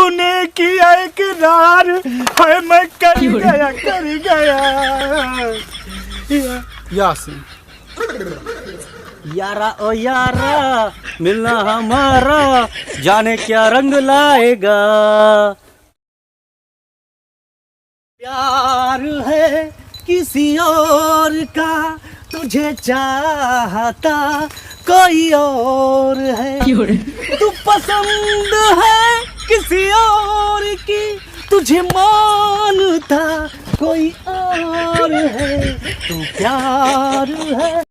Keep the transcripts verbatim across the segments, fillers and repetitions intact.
तूने किया इकरार, हाय मैं कर गया, कर गया। या से। यारा ओ यारा, मिलना हमारा, जाने क्या रंग लाएगा। प्यार है किसी और का, तुझे चाहता कोई और है। क्यों रे? तू पसंद है किसी और की, तुझे मानता कोई और है। तू प्यार है।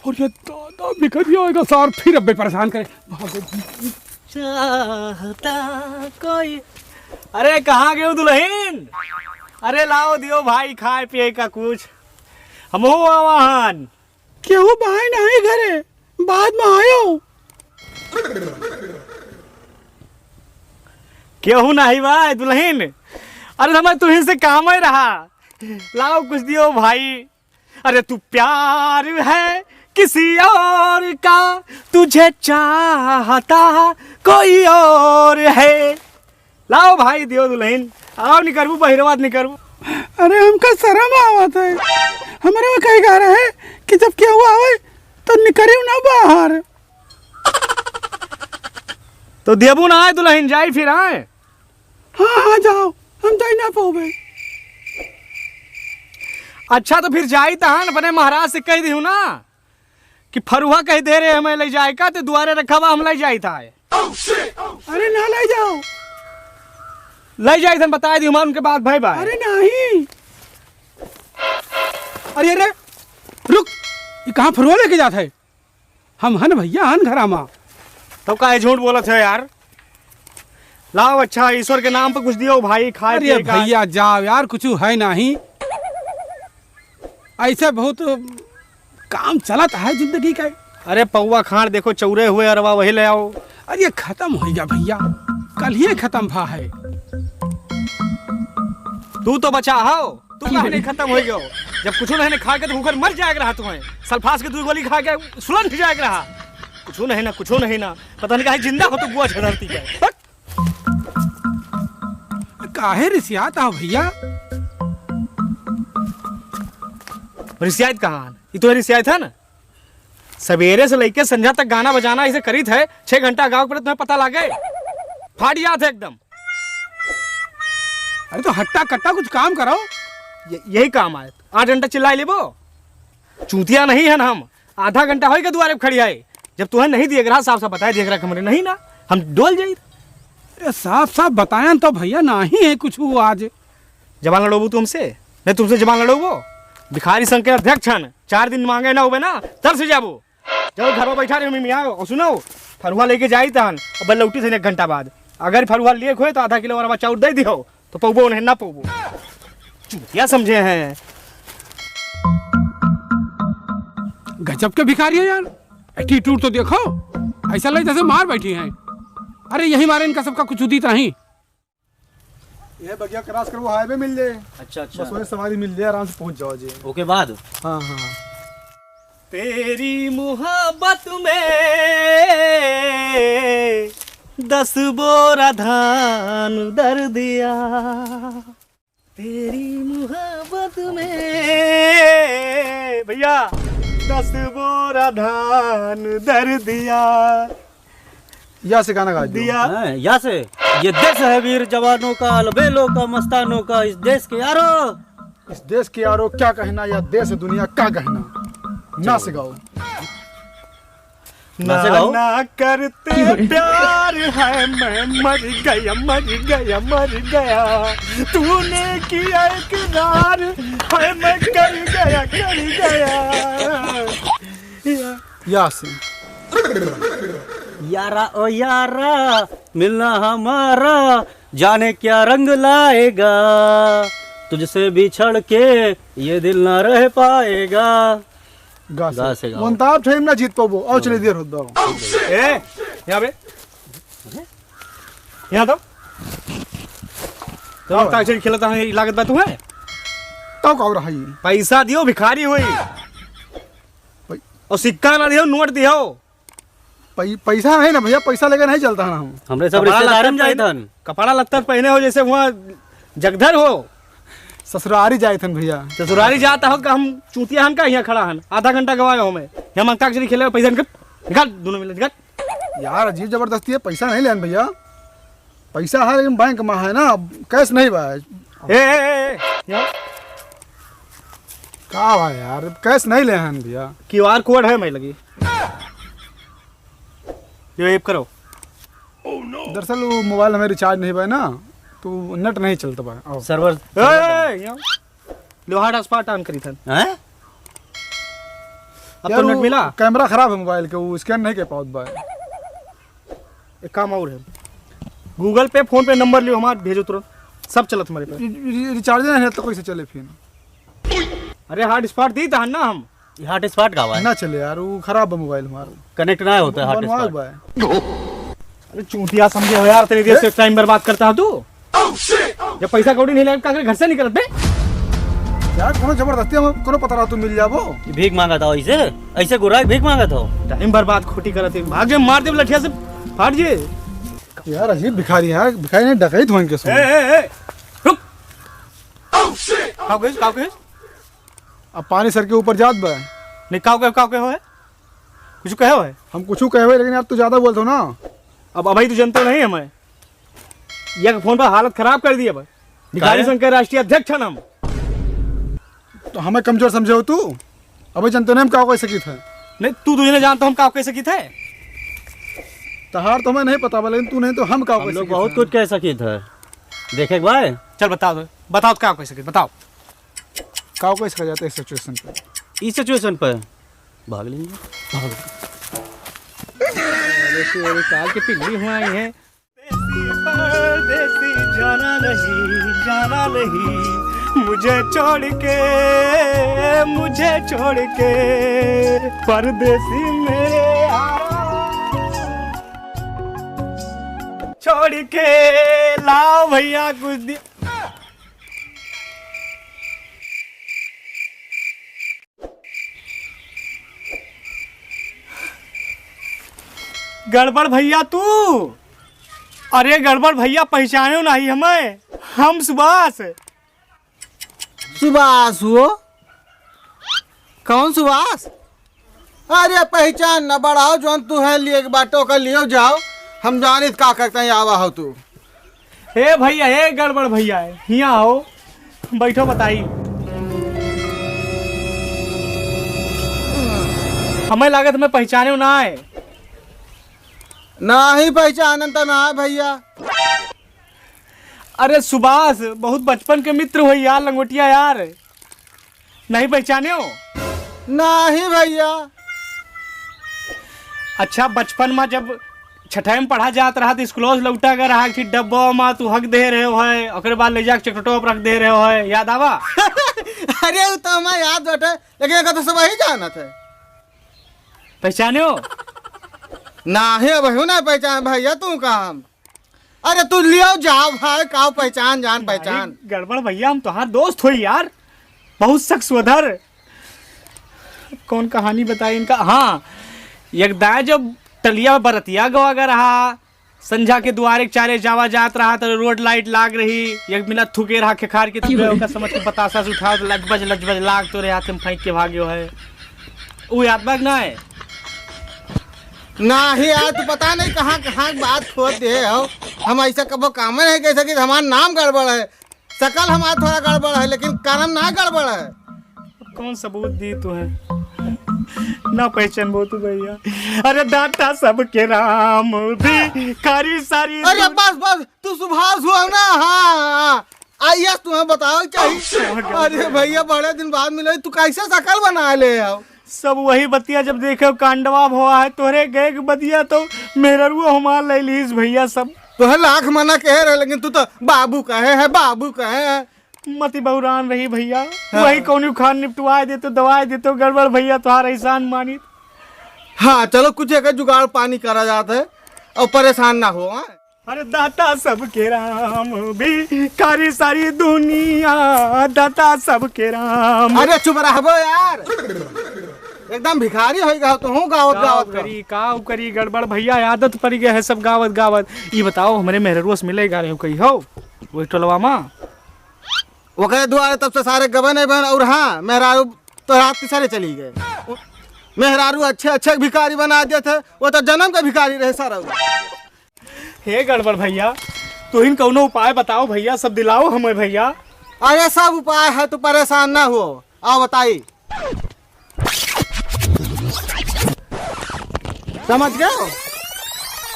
और ये दादा भिखरिया होएगा सार, फिर अब्बे परेशान करे। भागो। चाहता कोई। अरे, कहाँ गयो दुलहिन? अरे, लाओ दियो भाई खाए पिए का कुछ, हमहू आवा हन। केहू बाय नाहीं घरे, बाद में आयो। केहू नाहीं बाय दुलहिन? अरे, हमें तुहीं से काम ही रहा, लाओ कुछ दियो भाई। अरे तू प्यार है किसी और का, तुझे चाहता कोई और है। लाओ भाई दियो दुलहिन, आओ निकरबू बहिरवा निकरबू। अरे हमका शरम आवत है, हमरे में कही गा रहे कि जब केहू आवे तो निकरियो ना बाहर। तो देबू ना आए दुलहिन, जाई फिर आए। हाँ, हाँ, जाओ, हम जाई ना पाओबे। अच्छा, तो फिर जाई तहन, अपने महाराज से कह दिहू ना कि फरुहा कह दे रहे हमें ले जाए का, तो दुआरे रखा बा, हम ले जाई था। अरे ना ले जाओ। ले जाई तहन, बताए दिहू, मान उनके बाद भाई भाई। अरे नहीं। अरे, अरे, रुक, ये कहाँ फरुहा लेके जात है? हम हन भैया, हन घरा मा। तब काहे झूठ बोलत है यार? लाओ, अच्छा, ईश्वर के नाम पे कुछ दियो भाई, खाए अरे पिए का। भैया, जाओ यार, कुछ है नहीं। ऐसे बहुत काम चलत है जिंदगी का। अरे पौवा खाड़ देखो, चौरे हुए अरवा, वही ले आओ। अरे खत्म हो गया भैया, कल ही खत्म भा है। तू तो बचा हो, तू काहे नहीं खत्म हो गयो? जब कुछ नहीं खा के तो भूखर मर जाएगा रहा तुम्हें। सल्फास के दो गोली खा के सुलंठ जाएगा रहा। कुछ नहीं ना, कुछ नहीं ना, पता नहीं काहे जिंदा हो तू बुआ धरती पे। काहे रिसियात हो भैया? रिसियात कहाँ? ये तो रिसियात है ना। सवेरे से लेके संझा तक गाना बजाना ऐसे करीत है, छह घंटा गाँव के पड़े तुम्हें पता लागे? फाट जात है एकदम। अरे तो हट्टा कट्टा कुछ काम करो। ये, यही काम आए, आठ घंटा चिल्लाए लेबो। चूतिया नहीं है ना हम, आधा घंटा होइगा दुआरे पे खड़ी आए। जब तुम्हें नहीं दिए रहा, साफ साफ बताए दिए रहा हमरे नहीं ना, हम डोल जाई। अरे साफ साफ बतायन तो भैया, नहीं है कुछ वो आज। जबान लड़ोबू तुमसे? नहीं तुमसे जबान लड़ोबो? भिखारी संघ के अध्यक्ष हन, चार दिन मांगे ना होबे ना, तरस जाबो। जब घर में बैठा रहे मियाँ, और सुनो, फरुहा लेके जाई तहन, अब लौटी से एक घंटा बाद। अगर फरुहा लिए खोए तो आधा किलो अरवा चाउर दे दिहो, तो पौबो नहीं ना पौबो। चूतिया समझे हैं। गजब के भिखारी है यार, एटीट्यूड तो देखो, ऐसा लगे जैसे मार बैठी हैं। अरे यही मारे इनका सबका कुछ उदित नहीं। ये बगिया क्रॉस करबो, हाईवे मिल जाए। अच्छा, अच्छा। बस वही सवारी मिल जाए, आराम से पहुंच जाओ जी। ओके बाद। हाँ, हाँ। तेरी मोहब्बत में दस बोरा धान दर दिया। तेरी मोहब्बत में भैया दस बोरा धान दर दिया। या से गाना गा दियो। दिया। हैं, या से। ये देश है वीर जवानों का, अलबेलों का, मस्तानों का, इस देश के यारो। इस देश के यारो क्या कहना, या देश दुनिया का गहना। ना से गाओ। ना से गाओ। ना करते प्यार है, मैं मर गया, मर गया, मर गया। तूने किया इकरार है, मैं कर गया, कर गया। या से। यारा ओ यारा, मिलना हमारा, जाने क्या रंग लाएगा, तुझसे बिछड़ के ये दिल ना रह पाएगा। गा से। गा से गाओ। मोन्ताब ठेम ना जीत पाबो, और चले देर होत बा। ए, यहाँ बे। यहाँ तो। तो हाँ। अंताक्षरी खेलता है, लागत बा तुम्हें? तो का रहा ये? पैसा दियो, भिखारी हुई। भाई। और सिक्का ना दियो, नोट दियो। पै-, पैसा नहीं ना भैया, पैसा लेके नहीं चलता है ना हम। हमरे सब कपड़ा रिश्तेदारी लत्ता में जाइत पहने, हन। कपड़ा लत्ता पहने हो जैसे वहाँ जगधर हो। ससुरारी जाइत हन भैया। ससुरारी जाता हो का हम चूतिया हन का यहाँ खड़ा हन? आधा घंटा गवाए हो मैं। यहाँ अंताक्षरी खेले पैसा निकल, निकाल दोनों मिले निकाल। यार अजीब जबरदस्ती है, पैसा नहीं लेन भैया। पैसा है लेकिन बैंक में है ना, कैश नहीं बा। ए, ए, ए, ए, यहाँ। का बा यार, कैश नहीं ले हन भैया। क्यूआर कोड है मैं लगी। यो ऐप करो। दरअसल वो मोबाइल हमें रिचार्ज नहीं बा ना, तो नेट नहीं चलता बा। आओ। सर्वर ए, ए, ए, यहाँ। लो hotspot on करी थन। हैं? अब यार, तो नेट वो मिला? कैमरा खराब है मोबाइल के, वो स्कैन नहीं कर पावत बा। एक काम और है, Google Pay, PhonePe नंबर लियो हमार, भेजो तुरंत, सब चलत हमारे पे। रि-, रि-, रिचार्ज नहीं है तो कैसे चले फिर? अरे hotspot दी तहन ना हम। ये hotspot का बा? ना चले यार, वो खराब है मोबाइल हमारा। कनेक्ट ना होता है बनवावे hotspot। बा। अरे चूतिया समझे हो यार, तेरी देर से टाइम बर्बाद करता है तू। जब पैसा कौड़ी नहीं लगे, का करे घर से निकलत बे? यार, कोनो जबरदस्ती हम कोनो पता रहा तू मिल जाबो। ये भीख मांगत हो ऐसे? ऐसे गुराई भीख मांगत हो? टाइम बर्बाद खोटी करत है। भाग जे, मार दे लठिया से, फाट जे। यार, अजीब भिखारी है यार, भिखारी नहीं, डकैत हो इनके ए, साथ। ए, ए, रुक। काव कहिस, काव कहिस? अब पानी सर के ऊपर जात बा। नहीं, काव कहे, काव कहे हो है? कुछ कहे हो है? हम कुछ कहे हुए, लेकिन यार तू ज्यादा बोलत हो ना। अब अभी तू जनते नहीं हमें। यह फोन पर हालत खराब कर दी अब। भिखारी काहे? संघ के राष्ट्रीय अध्यक्ष हन हम। तो हमें कमजोर समझे हो तू? अबे जनते नहीं हम का कह सकित है। नहीं, तू तुझे नहीं जानता हम का कह सकित है। तहार तो हमें नहीं पता बा, लेकिन तू नहीं तो हम का हम कह लोग सकित बहुत है। कुछ कह सकित है। देखे के भाई। चल बताओ तो, बताओ तो का कह सकित, बताओ। का कह सका जाता है इस सिचुएशन पे? इस सिचुएशन पे भाग लेंगे। देखिए, अरे काल के पिल्ली हुआ ही है। परदेसी, परदेसी, जाना नहीं, जाना नहीं, मुझे छोड़ के, मुझे छोड़ के, परदेसी मेरे यारा, छोड़ के लाओ भैया कुछ दिन। गड़बड़ भैया तू? अरे गड़बड़ भैया, पहचाने नहीं हमें, हम सुभाष। सुभाष हो? कौन सुभाष? अरे पहचान न बढ़ाओ, जौन तू है लिए के बाटो का लियो जाओ, हम जानित का करते हैं आवा हो तू। ए भैया, ए गड़बड़ भैया, हियाँ आओ, बैठो, बताई। हमें लागत में पहचाने ना है। नाही पहचानन त ना भैया। अरे सुभाष, बहुत बचपन के मित्र हो यार, लंगोटिया यार। नहीं पहचाने हो? नाही भैया। अच्छा, बचपन में जब छठे में पढ़ा जात रहा तो स्कूल से लौटा कर रहा, फिर डब्बा में तू हक दे रहे हो है, ओकरे बाद ले जाके चकटो पर रख दे रहे हो है, याद आवा? अरे वो तो हमें याद बटे, लेकिन एक तो सब ही जानत है। पहचाने हो? नाही, अब हूँ ना पहचान भैया, तू काम। अरे तू लियो जाओ भाई, का पहचान जान पहचान। नहीं, गड़बड़ भैया, हम तुम्हार दोस्त हो यार, बहुत शख्स उधर। कौन कहानी बताई इनका? हाँ, एक दाय जब टलिया बरतिया गवा गा रहा, संझा के दुआरे के चारे जावा जात रहा तो रोड लाइट लाग रही, एक मिला थूके रहा खेखार के, थूके ओकर समझ के बतासा से उठाओ तो लजबज लजबज लाग तो रहे, हाथ में फेंक के भाग्यो है। उ याद बाग ना है? नाही यार, तू पता नहीं कहाँ कहाँ की बात खोद दे हो। हम ऐसा कबो काम नहीं कह सके, हमार नाम गड़बड़ है, शकल हमार थोड़ा गड़बड़ है, लेकिन कर्म ना गड़बड़ है। अब कौन सबूत दी तू है? ना पहचानबो तू भैया। अरे दाता सबके राम भिखारी सारी अरे दुनिया। बस बस, तू सुभाष हुआ ना? हाँ, हाँ। आइए तुम्हें बताओ चाहिए। अरे भैया, बड़े दिन बाद मिले, तू कैसे शकल बना ले हो? सब वही बतिया जब देखे कांडवा भवा है तोहरे गए के बदिया तो मेहररुआ हमार ले लीस भैया सब। तोहे लाख मना कहे रहे, लेकिन तू तो बाबू कहे है, बाबू कहे है। मति बहुरान रही भैया, हाँ। वही कौनी उखान निपटवाए देतो, दवाए देतो, गड़बड़ भैया तोहार एहसान मानित। हाँ, चलो कुछ एक जुगाड़ पानी करा जात है और परेशान ना हो, हाँ? अरे दाता सबके राम भिखारी सारी दुनिया, दाता सबके राम। अरे चुप रहबो यार। एकदम भिखारी होइ गयो तू, गावत का गावत का। करी, का करी, गड़बड़ भइया, आदत पड़ गया है सब गावत गावत। ई बताओ, हमरे मेहररुआ से मिले गा रहे हो कहीं हो, वही टोलवा मा? ओकरे दुआरे तब से सारे गबे नहीं बन। और हाँ, मेहरारू तो रात के सारे चली गए। मेहरारू अच्छे अच्छे भिखारी बना देते, वो तो जन्म का भिखारी रहे सारा। हे गड़बड़ भइया, तुहिन कौनो उपाय बताओ भइया, सब दिलाओ हमें भइया। अरे सब उपाय है, तू परेशान ना हो। आओ बताई। समझ गयो?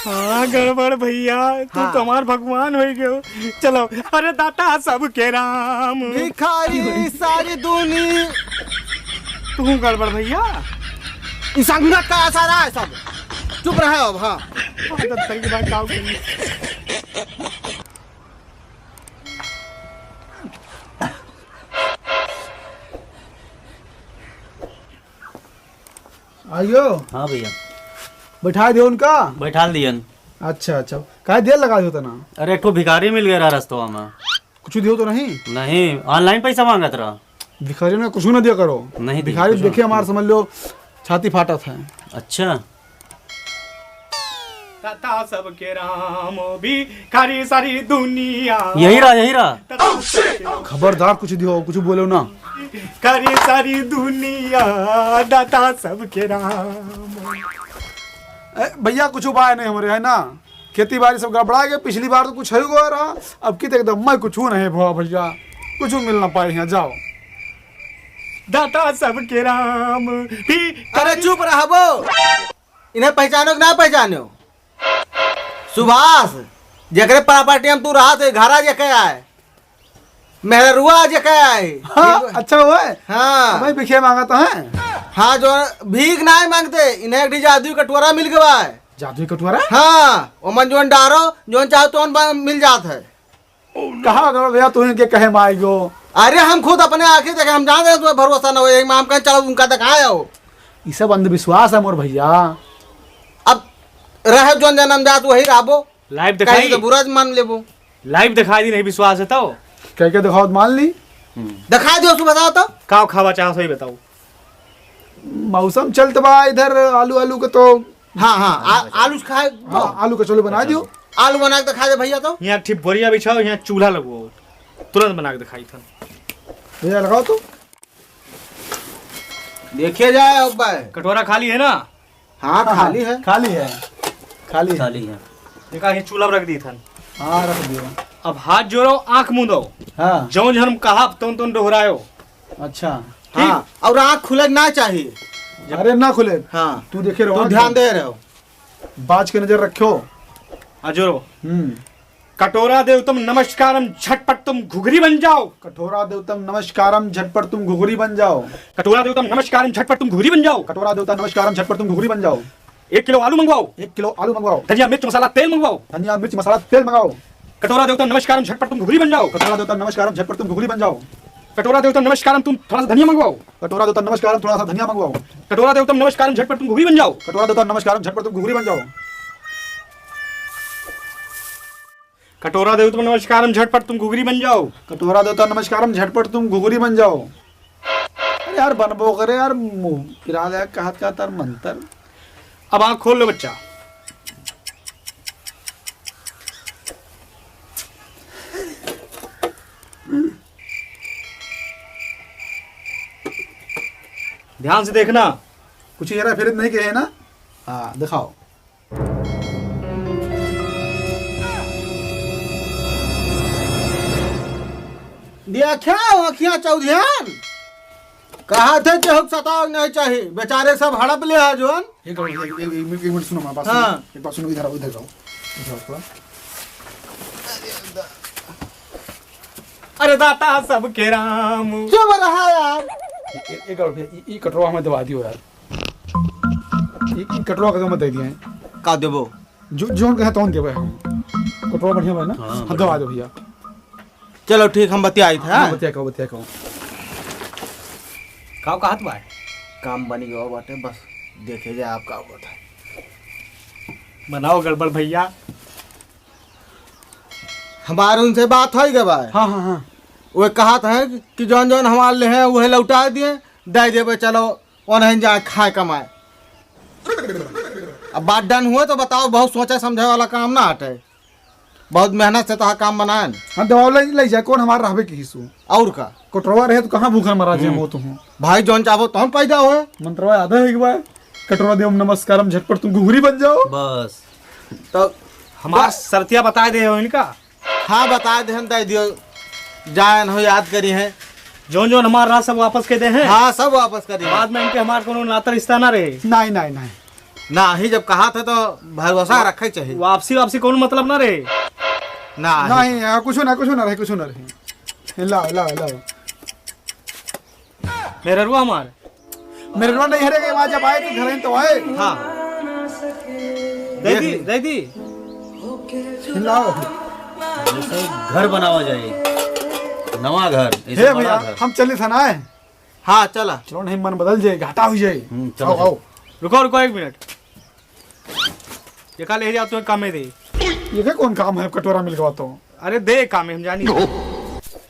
हाँ गड़बड़ भइया, तू हाँ। तो हमार भगवान होइ गयो। चलो, अरे दाता सबके राम। भिखारी सारी दुनी। तू गड़बड़ भइया। ई संगत का असर है सब। चुप रहे अब, हाँ। आदत पड़ गई भाई, का करी? आइयो। हाँ भइया। बैठा दियो उनका। बैठाल दियन। अच्छा, अच्छा। काहे देर लगा दियो तना? अरे, एक ठो भिखारी मिल गया रहा रस्तवा में। कुछ दियो तो नहीं? नहीं, online पैसा मांगत रहा। भिखारी ने कुछ ना दिया करो। नहीं दिया, भिखारी कुछ देखे ना। हमार समझ लो छाती फाटत है। अच्छा। दाता सबके राम भिखारी सारी दुनिया। यही रहा, यही रहा। दाता सबके राम खबरदार कुछ दियो, कुछ बोलो ना। भिखारी सारी दुनिया, दाता सबके राम। ए, भइया कुछ उपाय नहीं हमरे, है ना? खेती बाड़ी सब गड़बड़ा गया, पिछली बार तो कुछ है हुआ रहा, अब की तो एकदम मैं कुछ नहीं भवा भइया, कुछ मिल ना पाए यहाँ, जाओ। दाता सबके राम भी अरे चुप रहबो, इन्हें पहचानो कि ना पहचानो? सुभाष, जेकरे प्रॉपर्टी हम तू रहा थे, घरा जेके आए, मेहरुआ जेके आए। हाँ, अच्छा हुआ है। हाँ। भाई भिखे मांगा तो है। हाँ, जो भीख ना मांगते, इन्हें एक ठी जादुई कटोरा मिल गवा है। जादुई कटोरा? हाँ, ओमन जोन डारो, जोन चाहो तोन बा-, मिल जात है। कहाँ गड़बड़ भइया, तू इनके कहे में आइ गयो? अरे हम खुद अपने आँखें देखे, हम जानते हैं तुम्हें भरोसा ना हो, एक माम कहें चलो उनका दिखाए हो। ई सब अंधविश्वास है मोर भइया। अब रहे जोन जन्म जात वही रहबो। Live कहीं दिखाई? तो बुरा मान लेबो। Live दिखाई दी, नहीं विश्वास है तो? कह के दिखाओ तो मान ली। दिखाई दो, तू बताओ तो। का खावा चाहो सही बताओ। मौसम चलत बा इधर आलू, आलू के तो। हाँ, हाँ, आ-, आलू खाए। हाँ, आलू के चलो बना दियो। आलू बना के दिखा दे भइया तो। यहाँ एक ठे बोरिया बिछाओ, यहाँ चूल्हा लगवाओ, तुरंत बना के दिखाई थन। भइया लगाओ तो। देखिए जाए अब भाई। कटोरा खाली है ना? हाँ, हाँ, खाली है। खाली है, खाली है। खाली है। देखा, ये चूल्हा रख दी थन। हाँ, रख दियो। अब हाथ जोड़ो, आँख मूंदो। हाँ। जौन जौन हम कहब, तौन तौन दोहरायो। अच्छा। ठीक? हाँ, और आँख खुले ना चाहिए। अरे ना खुले। हाँ। तू देखे रहो तो ना, ध्यान दे रहे हो। बाज के नजर रखो। आ जोड़ो। हम्म। कटोरा देवतम नमस्कारम, झटपट तुम घुघरी बन जाओ। कटोरा देवतम नमस्कारम, झटपट तुम घुघरी बन जाओ। कटोरा देवतम नमस्कारम, झटपट तुम घुघरी बन जाओ। कटोरा देवता नमस्कारम, झटपट तुम घुघरी बन जाओ। एक किलो आलू मंगवाओ। एक किलो आलू मंगवाओ। धनिया मिर्च मसाला तेल मंगवाओ। धनिया मिर्च मसाला तेल मंगाओ। कटोरा देवता नमस्कारम, झटपट तुम घुघरी बन जाओ। कटोरा देवता नमस्कारम, झटपट तुम घुघरी बन जाओ। कटोरा देवता नमस्कारम, तुम थोड़ा सा धनिया मंगवाओ। कटोरा देवता नमस्कारम, थोड़ा सा धनिया मंगवाओ। कटोरा देवता नमस्कारम, झटपट तुम घुघरी बन जाओ। कटोरा देवता नमस्कारम, झटपट तुम घुघरी बन जाओ। कटोरा देवता नमस्कारम, झटपट तुम घुघरी बन जाओ। कटोरा देवता नमस्कारम, झटपट तुम घुघरी बन जाओ। अरे यार, बनबो करे यार, मुंह पिरा दे, कहत कहत यार मंतर। अब आँख खोल लो बच्चा। ध्यान से देखना। कुछ हेरा फेरी नहीं कहे ना? हाँ, दिखाओ। देखा हो अखियाँ चौधियान, कहा थे केहू के सताव नहीं चाही, बेचारे सब हड़प ले है जोन। एक, एक, एक, एक मिनट, एक मिनट सुनो, हमारी बात सुनो। हाँ। एक बात सुनो, इधर आओ, इधर आओ, इधर आओ थोड़ा। अरे दाता सबके राम। चुप रहा यार। ए, ए, एक और भैया, ई, ई कटोरा हमें दबा दियो यार। ई, ई कटोरा का मत दे दिए हैं। का देबो? जो, जोन कहे तौन देबे हम। कटोरा बढ़िया बा ना? हाँ, हाँ, दबा दो भैया। चलो ठीक, हम बतियाई थे, हाँ, हाँ? बतिया कहो, बतिया कहो। का कहत बा? काम बनी गवा बाटे, बस देखे जाए आप का होत है। बनाओ गड़बड़ भैया। हमार उनसे बात होइ गवा है। हाँ, हाँ, हाँ। वो कहत है कि जौन जौन हमार ले हैं, वह लौटा दिए, दे देबे, चलो। कौन है जाए खाए कमाए। अब बात done हुए तो बताओ, बहुत सोचे समझे वाला काम ना हटे, बहुत मेहनत से तहा काम बनाएन। हाँ, दवा ले, ले जाए, कौन हमार रहबे की हिस्सू। और का? कटोरवा रहे तो कहाँ भूखन मरा जे हम्म। हो तुम। भाई जौन चाहो तौन पैदा होए। मंत्रवा याद है एक बार, कटोरा दे ओम नमस्कारम, झटपट तुम घुघरी बन जाओ। बस। तो हमार बस। सरतिया बताए दे हो इनका। हाँ, बताए दे हम, दे दियो, जाएन हो, याद करी है। जौन जौन हमार रहा सब वापस के दे हैं। हाँ, सब वापस करी है। बाद में इनके हमार कोनो नाता रिश्ता ना रहे। नहीं, नहीं, नहीं। ना ही जब कहा था तो भरोसा रखे चाहिए। वापसी, वापसी कोनो मतलब ना रहे। ना ही। नहीं, हाँ, कुछ ना, कुछ ना रहे, कुछ ना रहे। लाओ, लाओ, लाओ। मेहररुआ हमार। मेहररुआ नहीं हरे के बाद जब आए तो घर ही तो आए। हाँ। दे दी, देख। दे दी। लाओ। जैसे घर बनावा जाए, नवा घर, ऐसे हे बड़ा भैया, घर। हम चली था ना। हाँ, चला। चलो नहीं, मन बदल जाए, घाटा हो जाए। हम्म, चलो, आओ, चलो। आओ। रुको, रुको एक मिनट। ये का ले जाओ, तुम्हें कामे दे। ये का कौन काम है, कटोरा मिल गवा तो? अरे दे कामे, हम जानी।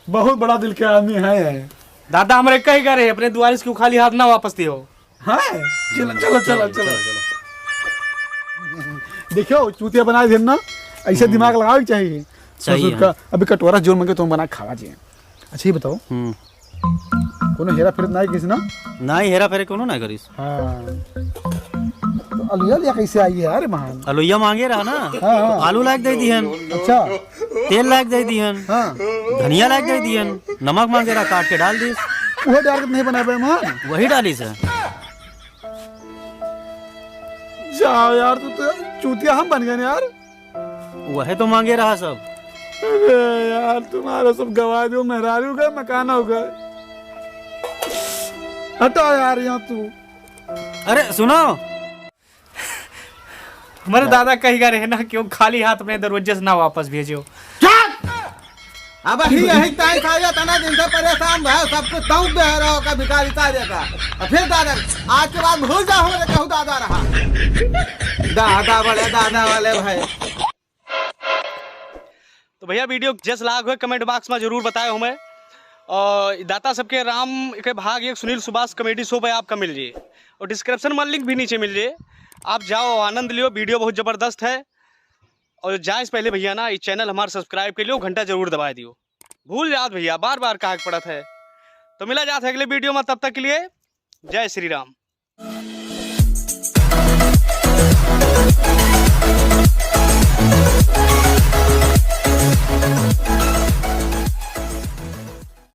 बहुत बड़ा दिल के आदमी है। दादा हमरे कही करे, अपने दुआरिस के खाली हाथ ना वापस दियो। हाँ, चलो, चलो, चलो, चलो। देखियो, चूतिया बनाए दिन ना, ऐसे हम्म। दिमाग लगावे के चाहिए। सही ससुर है। का, अभी कटोरा जोर मांगे तो हम बना के खावा जी। अच्छा, ये बताओ, हम्म। कोनो हेरा फेरी तो नाई किसी ना? नाई, हेरा फेरी कोनो ना करिस। हाँ। तो अलुइया लिया कैसे आई है यार महान? अलुइया मांगे रहा ना, हाँ, हाँ। तो आलू लाग दे दिहन। अच्छा। तेल लाग दे दिहन। हाँ। धनिया लाग दे दिहन। नमक मांगे रहा, काट के डाल दिस। वो डाल के नहीं बनाए महान? वही डालिस है। जा यार, तू तो चूतिया हम बन गए यार। वहे तो मांगे रहा सब। अरे यार, तुम्हारा सब गवा दो, मेहरारू का मकान होगा। हटा यार यहाँ तू। अरे सुनो, हमारे हाँ। दादा कही गा रहे ना, क्यों खाली हाथ अपने दरवाजे से ना वापस भेजो। चुप! अब ही यही ताई सारे तना दिन से परेशान भए, सब कुछ तऊ दे रहो का भिखारी सारे का। और फिर दादा, आज के बाद भूल जाओ हमरे कहू दादा रहा। दादा बड़े, दादा वाले भाई। तो भैया, video जस लाग हुए comment box में जरूर बताए हमें। और दाता सबके राम के भाग एक सुनील सुभाष comedy show पे आपका मिल जाए, और description में link भी नीचे मिल जाए, आप जाओ आनंद लियो, video बहुत जबरदस्त है। और जाए से पहले भैया ना, ये channel हमारा subscribe कर लियो, घंटा जरूर दबा दियो, भूल जात भैया, बार बार कहा के पड़त है। तो मिला जात है अगले video में, तब तक के लिए जय श्री राम।